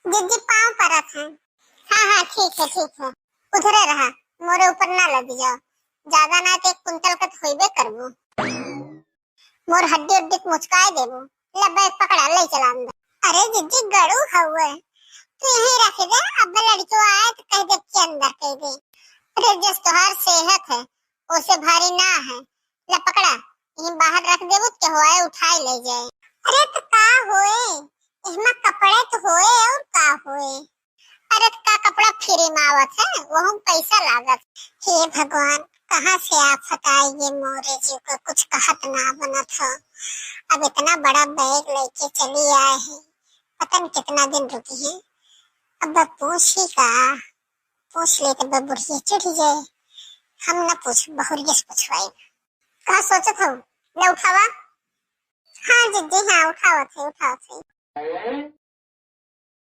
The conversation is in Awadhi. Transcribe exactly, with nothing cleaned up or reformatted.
जिज्जी पाँव परत हैं। हाँ, हाँ, ठीक है, ठीक है। उधरे रहा, मोरे ऊपर ना लद जाओ। ज्यादा ना तो एक कुंटल का तो होइबे करबू। मोर हड्डी उड्डी के मुचकाए देबू। ले बैग पकड़ा, ले चला अंदर। अरे जिज्जी, गड़ू हउए, तू यहीं रख दे, अब लड़कियों आए तो कह दे कि अंदर कह दे। अरे जस तोहार सेहत है, ओसे भारी ना है। ले पकड़ा, यहीं बाहर रख देबू तो केहू आए उठाए ले जाए। अरे तो का होए, एहमा कपड़े तो होए और का होए। अरे तो का कपड़ा फ्री में आवत है, वहू में पैसा लागत। हे भगवान, कहाँ से आफत आई ये मोरे जी को, कुछ कहत ना बनत हो। अब इतना बड़ा बैग लेके चली आए हैं, पता नहीं कितना दिन रुकी हैं। अब पूछी का, पूछ ले तो बुढ़िया चिढ़ जाए। हम न पूछ, बहुरिया से पूछवाई। का सोचत हो? ले उठावा। हाँ जिज्जी, हाँ उठावत है, उठावत है।